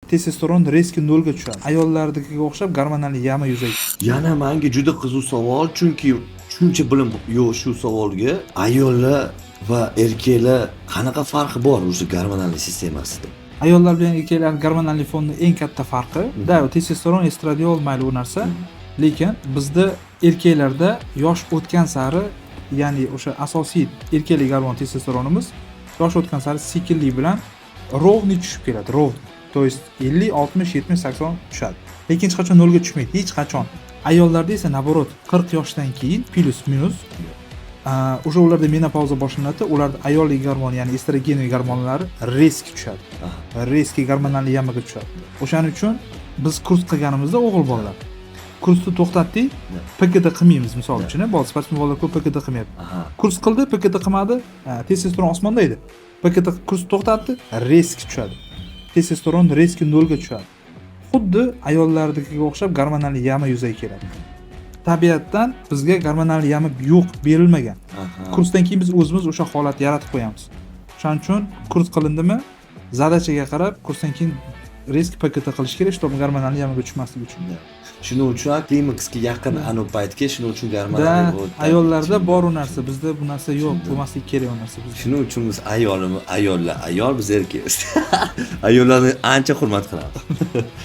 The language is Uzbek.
Testosteron резкий nolga tushadi. Ayollarnikiga o'xshab gormonal яма yuzaga Yana manga juda qiziq savol, chunki shuncha bilim yo'q shu savolga. Ayollar va erkaklar qanaqa farqi bor o'sha gormonal sistemasida? Ayollar bilan erkaklarning gormonal fonni eng katta farqi da testosteron, estradiol, mayli u narsa, lekin bizda, erkaklarda yosh o'tgan sari, ya'ni o'sha asosiy erkaklik gormon testosteronimiz yosh o'tgan sari sekinlik bilan ровный tushib keladi, ровный, то есть 50, 60, 70, 80 tushadi, lekin hech qachon nolga tushmaydi, hech qachon. Ayollarda esa наоборот, 40 yoshdan keyin плюс минус уже ularda menopauza boshlanadi, ularda ayollik gormon, ya'ni эстрогеновый gormonlari резкий tushadi, резкий gormonal яма ga tushadi. O'shaning uchun biz kurs qilganimizda, o'g'il bolalar kursni to'xtatdik, ПКТ qilmaymiz. Misol uchun, bol sportsmen bolalar ko'p ПКТ qilmayapti. Kurs qildi, ПКТ qilmadi, testosteron osmonda edi. ПКТ, kurs to'xtatdi, резкий tushadi testosteron, резкий nolga tushadi. Xuddi ayollarnikiga o'xshab gormonal яма yuzaga keladi. Tabiatdan bizga gormonal яма yo'q, berilmagan. Kursdan keyin biz o'zimiz o'sha holatni yaratib qo'yamiz. O'shaning uchun kurs qilindimi, задача ga qarab kursdan keyin резкий ПКТ qilish kerak, чтобы gormonal яма ga tushmaslik uchun. Shuning uchun klimaksga yaqin anavi paytga, shuning uchun gormonal Да, ayollarda bor u narsa, bizda bu narsa yo'q, bo'lmasligi kerak u narsa bizda. Shuning uchun biz ayollar ayol, biz erkakmiz. Ayollarni ancha hurmat qilamiz.